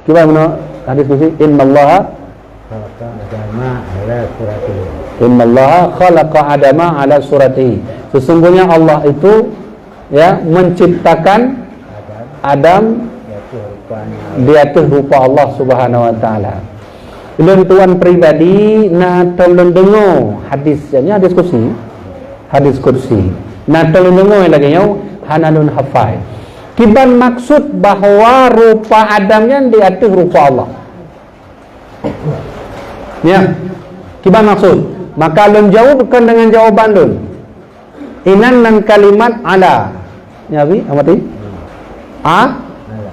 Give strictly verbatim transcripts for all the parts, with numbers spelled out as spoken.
Kiban meunan hadis qudsi, "Innallaha khalaqa Adama ala suratihi." Innallaha khalaqa Adama ala suratihi. Sesungguhnya Allah itu, ya, menciptakan Adam di atas rupa Allah Subhanahu wa taala. Lôn tuan pribadi na tom lôn deungoe hadis, nyan hadis qudsi. Hadis qudsi. Na tom lôn deungoe lagée nyoe, hana lôn hafai. Kiban maksud bahwa rupa Adam nyan di ateueh rupa Allah? Ya. Kiban maksud? Maka lôn jaweueb kon deungon jawaban lôn. Inan nan kalimat ala. Nyan, Abi, amati. A?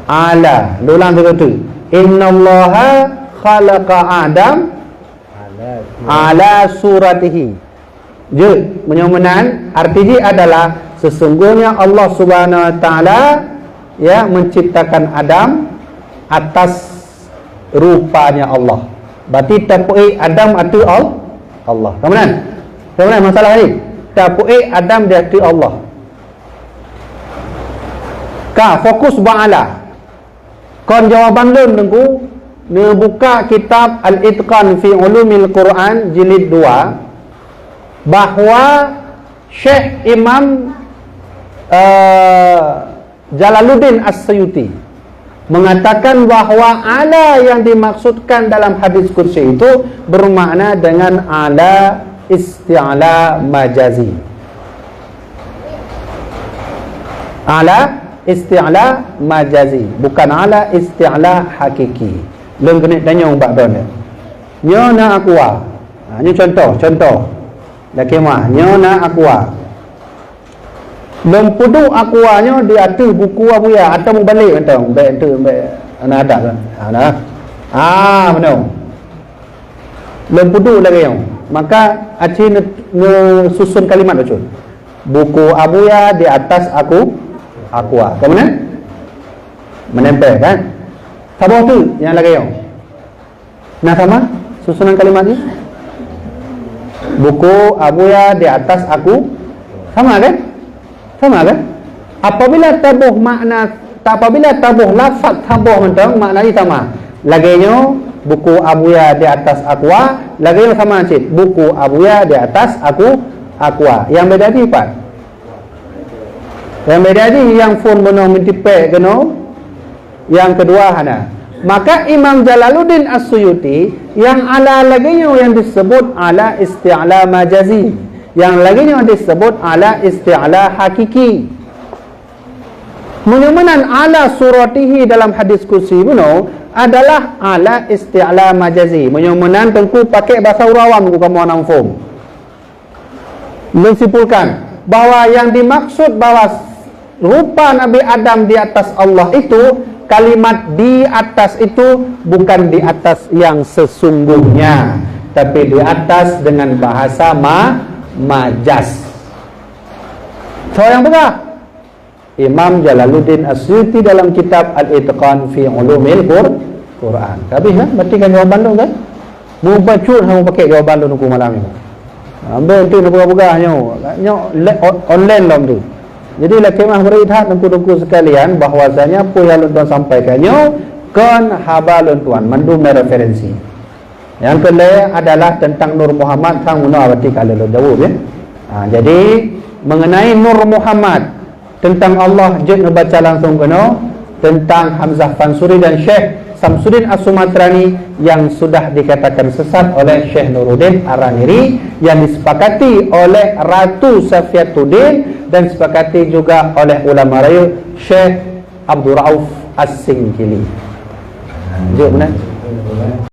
Ala. Lôn ulang sigoe teuk. Innallaha khalaqa Adam ala suratihi. Jeuet, meunyoe meunan, arti jih adalah sesungguhnya Allah Subhanahu wa taala, ya, menciptakan Adam atas rupanya Allah. Berarti tapeuék Adam ateueh Al-, Allah. Ka meunan? Ka meunan masalah ni? Tapeuék Adam di ateueh Allah. Ka, fokus bak ala. Kon jawaban lôn, Teungku, neubuka kitab Al-Itqan fi Ulumil Quran jilid dua, bahwa Syekh Imam, eh, Jalaluddin As-Suyuti mengatakan bahwa ala yang dimaksudkan dalam hadis qudsi itu bermakna dengan ala isti'la majazi. Ala isti'la majazi, bukan ala isti'la hakiki. Lôn keuneuk tanyong bak droeneuh. Nyoe na aqua. Ha, nyoe contoh, contoh. Lakée meuah, nyoe na aqua. Lôn peuduek aqua nyoe di ateueh buku Abuya, atawa mubalek mantong, bék enteuk, bék hana adab lah. Ha, nah. Ah, meunoe. Lôn peuduek lagée nyoe. Maka aci ne-, neususun kalimat bacut. Buku Abuya di atas aku, aqua. Ka meunan? Meunempel, kan? Saboh teuk nyang lagée nyoe. Nah, sama susunan kalimat ni. Buku Abuya di atas aku. Sama, kan? Sama, kan? Apabila taboh makna, apabila taboh lafaz saboh mantong, makna jih sama. Lagée nyoe, buku Abuya di atas aqua, lagée nyoe sama cit, buku Abuya di atas aku, aqua. Nyang beda jih pat? Nyang beda jih nyang phon bunoe meutipék keunoe, nyang keudua hana. Maka Imam Jalaluddin As-Suyuti, nyang ala lagée nyoe nyang disebut ala isti'la majazi, nyang lagée nyoe disebut ala isti'la hakiki. Meunyoe meunan ala suratihi dalam hadis qudsi bunoe adalah ala isti'la majazi. Meunyoe meunan Teungku pakai basa ureuëng awam, Teungku, kamoe hana muphom. Lôn simpulkan bahwa yang dimaksud bahwa rupa Nabi Adam di atas Allah itu, kalimat di atas itu bukan di atas yang sesungguhnya, tapi di atas dengan bahasa ma-, majas. Soe nyang peugah? Imam Jalaluddin As-Suyuti dalam kitab Al-Itqan fi Ulumil Qur-, Quran. Habis, kan? Berarti kan jawaban lôn, kan? Mubacut hana pakai jawaban lôn Teungku malam ni. Ambil tu nak peugah-peugah nyoe. Nyoe le-, on-, online lom tu. Jadi, lakée meuah bri that Teungku-teungku sekalian, bahwasanya peue nyang lôn tuan sampaikan nyoe kon haba lôn tuan, mandum na referensi. Nyang keulhèe adalah teuntang Nur Muhammad, sang meunoe berarti ka lôn jaweueb, ya. Ha, jadi, mengenai Nur Muhammad, teuntang Allah jeuet neubaca langsung keunoe, teuntang Hamzah Fansuri dan Syekh Samsudin As-Sumatrani yang sudah dikatakan sesat oleh Syekh Nuruddin Ar-Raniri, yang disepakati oleh Ratu Safiatuddin dan disepakati juga oleh ulama raya Syekh Abdul Rauf As-Singkili. Jeuet meunan?